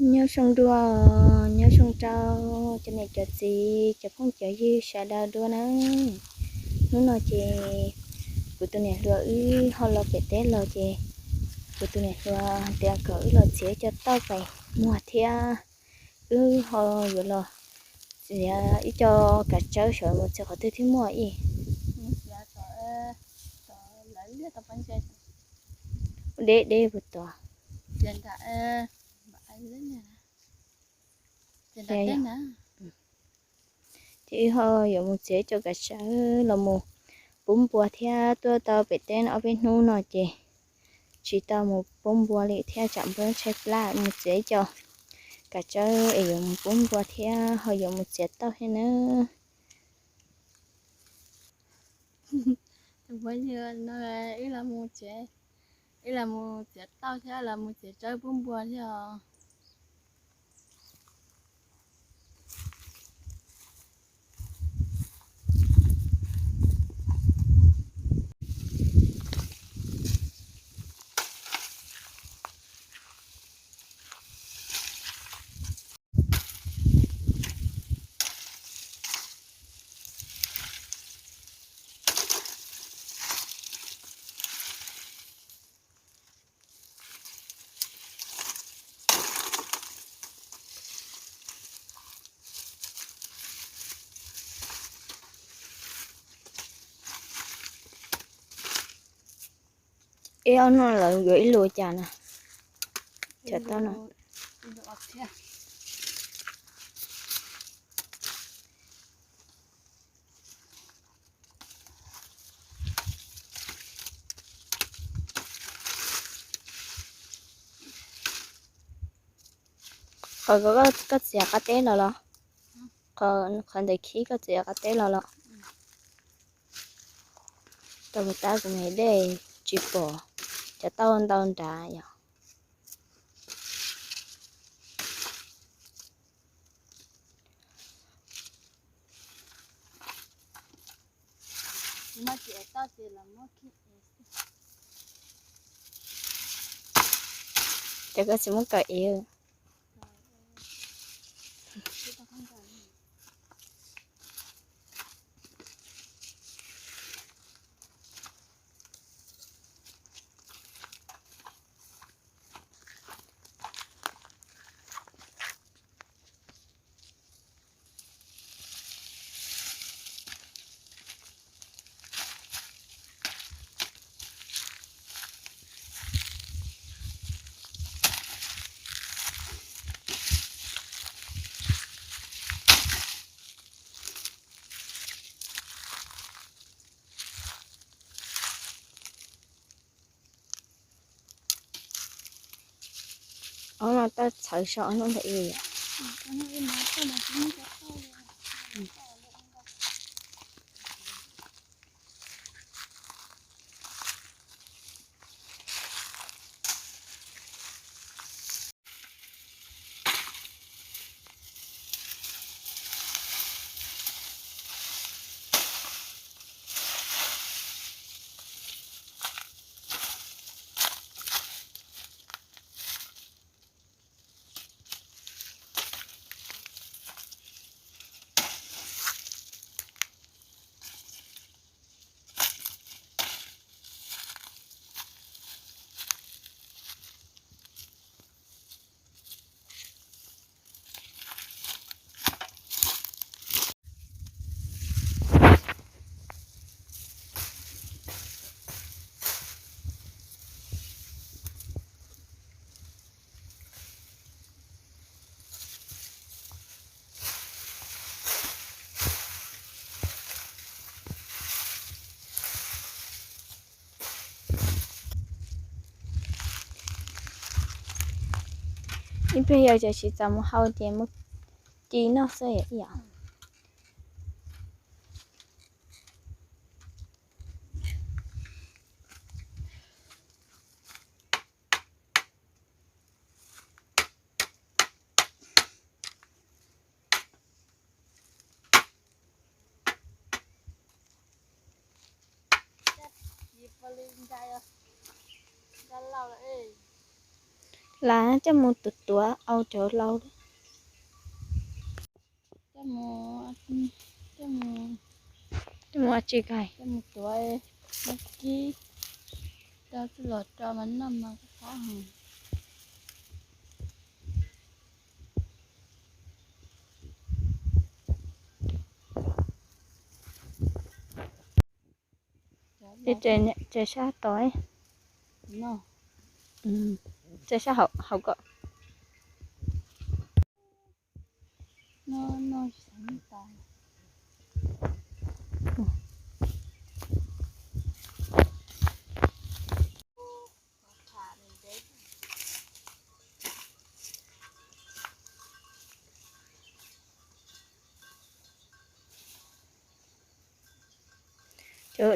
Nyob zoo dua, nyob zoo rau cov niam cov txiv cov phooj cov ywg sawv daws dua na. Hnub no ces kuv tus niam hluas wb ho los pem teb los ces kuv tus niam hluas tias kom wb los txiav ib co tauj pem muag thiab wb ho yuav los txiav ib co kav tsawb saib mus txiav qhov twg thiaj muaj ib. Deb deb puas tau? Ces wb ho yuav mus txiav ib co kav tsawb los mus pub npua thiab tuaj tau pem teb ob peb hnub no ces tsis tau mus pub npua li thiab tsam npua tshaib plab, mus txiav ib co kav tsawb es yuav mus pub npua thiab ho yuav mus txiav tauj thiab nawb. Ib los mus txiav tauj thiab los mus txiav tsawb pub npua thiab os. Ib ob hnub lawv yuav ib lus cas na? Cov tauj no. Qhov koj txiav qab teb los los? Qhov ntawm khib koj txiav qab teb los los? Tau mus tab kuv me dej tsis pom cov tauj ntau nrad yom. Ces koj tsis muab kaw ev. Ob no tawj txhawv so ob hnub ntawm ib. Ib pliag yog tias tsis txaus mus hau ces muab ci noj xwb yom. Lam coj mus tuav tuav au rau lau. Coj mus, coj mus ua tsi kais? Coj mus tuav kib rau txuj lom rau mas noj mas qab heev. Tseem sab tod, tseem sab hauv ko.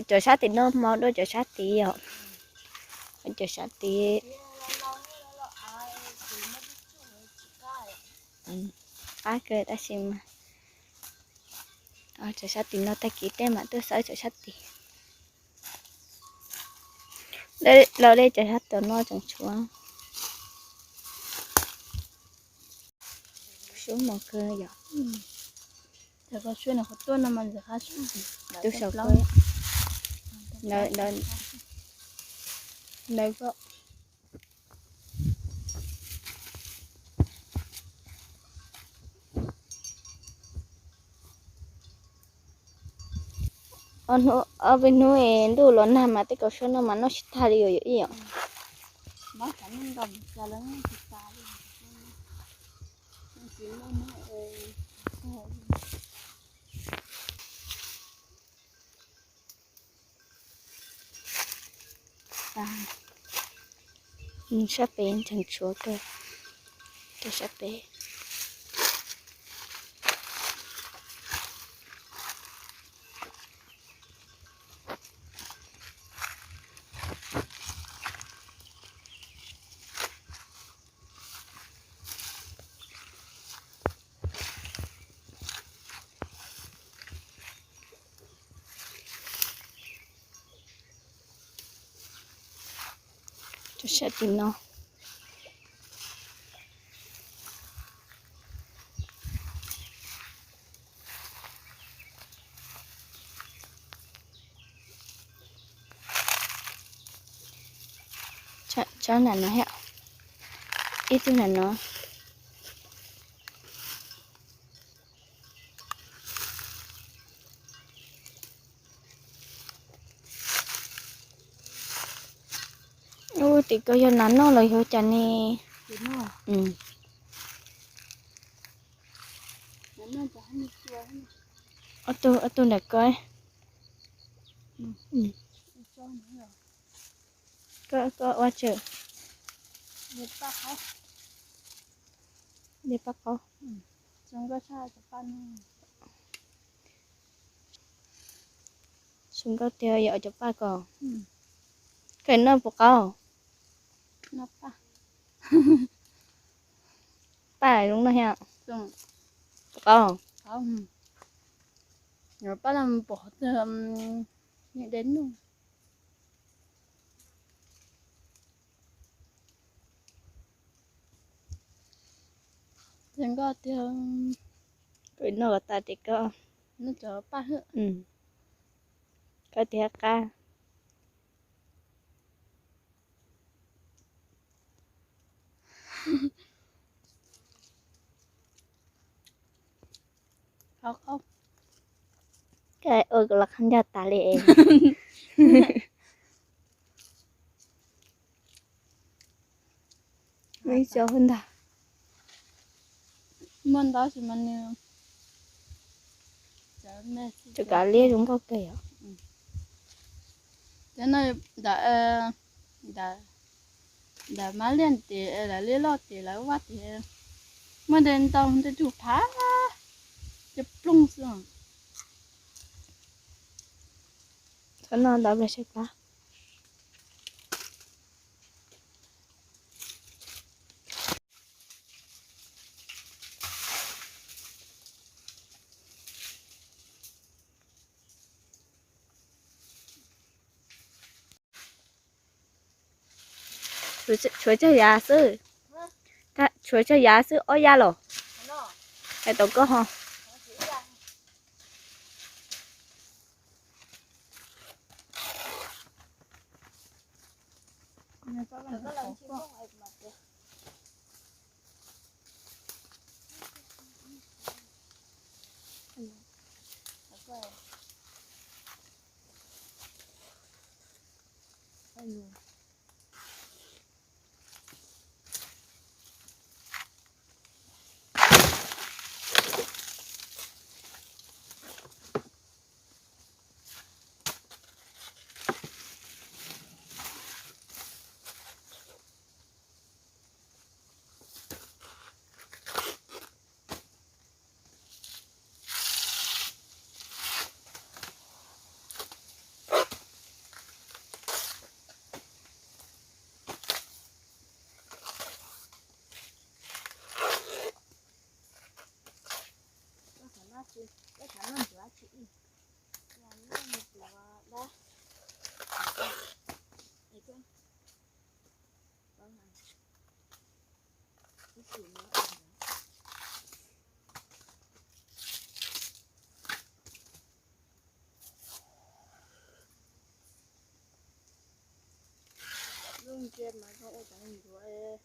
Cov sab tim no hmo dua cov sab tid yom. Cov sab tid. Qab kawg tab sis mas cov sab tim no tag kis tej mam tuaj xawb cov sab tid. Los li cov sab tim no tseem tshuav. Sub mos kawg yom. Tus saum ko. Ntawd ko. Ob peb hnub es ntuj los nag mas tej kaus suab no mas noj tsis tag li os yom ib yom. Sab pem tseem tshuav kawg, sab pem. Cov sab tim no. Tsob nram no thiab, ib tug nram no. Ub, tim ko yog nas noj los yog cas ne? Ob tug, ob tug nram ko. Koj, koj ua tseem. Li paj qaub. Zoo nkauj tiag yom cov paj ko. Koj noj puas qaub? Paj zoo noj thiab. Puas qaub? Paj pom qhov twg, niam de noj. Ces nkoj tiag. Kuv noj kom tas ces koj. Noj cov paj hwb. Koj tiag qab. Koj ua kuv los qab ncauj tas li es. Muaj ntau sis mas nws cov kav liab zoo nkauj kawg yom. Cov no ntawm, ntawm mab liaj tim lawv liaj loj tim lawv vaj tim muaj ntau ntau ntawm tug phav cov plooj xwb. Txhob noj ntau pliag tshaib plab. Tshuav cog yav xwb. Tshuav tsawg yav xwb, ob yav los? Hais tau koj ho. Lub ntsia mas zoo ua cov ncuav,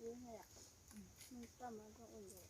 lub toj mas zoo ua ncuav.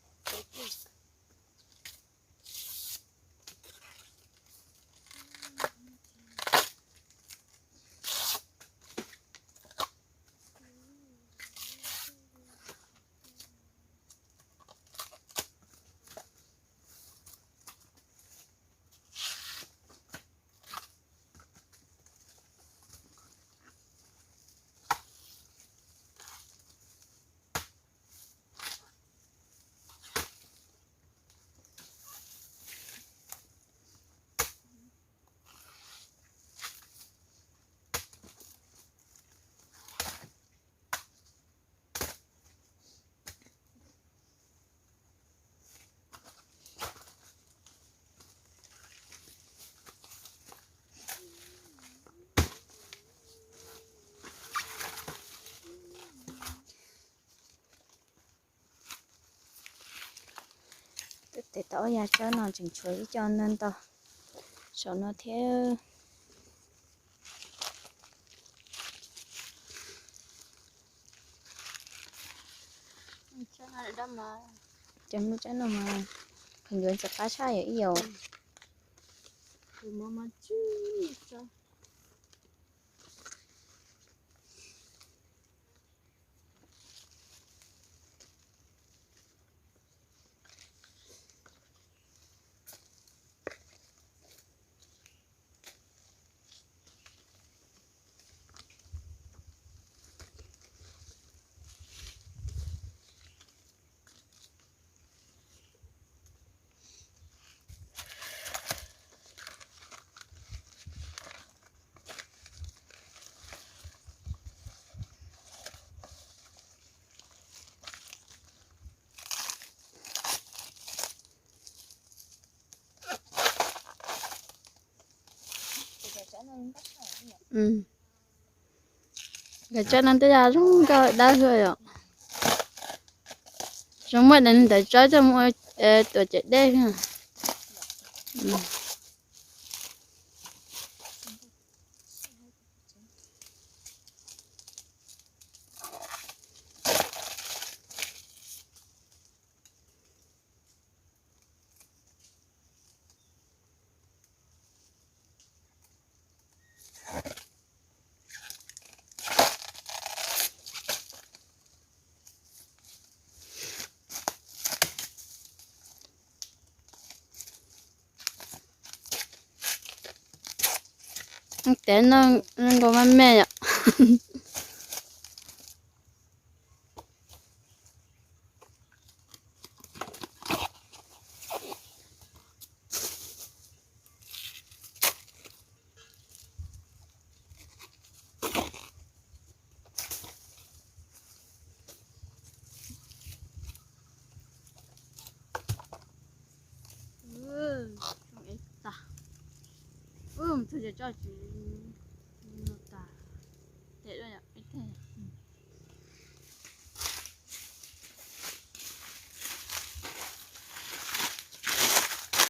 Twb tes tau ob yav tsawb no tseem tshuav ib co ntau ntau saum no thiab. Cov lub tsawb no mas khaws ncuav ntxim qab tshaj yom ib yam. Nkawd tsob no tej yam zoo nkauj dawb hwv yom. Zoo muaj ntawv tsob coj mus ua tuam cawm dej. Tes no zoo nkaus me me yom. Ub, txog ces tso tsis